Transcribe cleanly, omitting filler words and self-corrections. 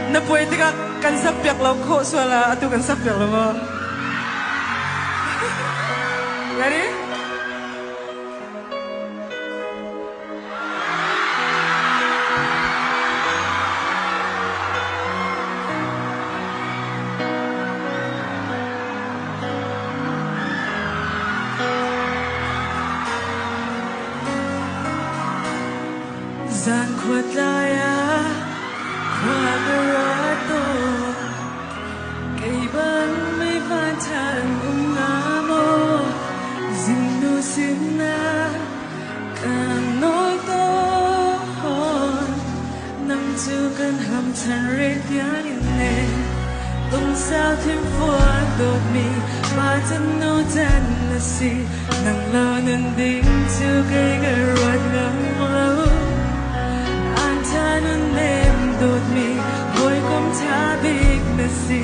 Na puai tikah kan sak piak lo khawh sual ah atu kan sak piak lo maw? Ready? Zan khua tlai ah khua ka ruat tawn. Kei bang mei van ṭhan um hnga maw? Zingnu sinah kan nawl tawn. Nang cu kan ham chan rih tiangin le lungsau thimfuan dawtmi pa can nu can na si. Nang lo nun ding cu kei ka ruat ngam lo. An tha nun nem dawtmi hawikom ṭha bik na si.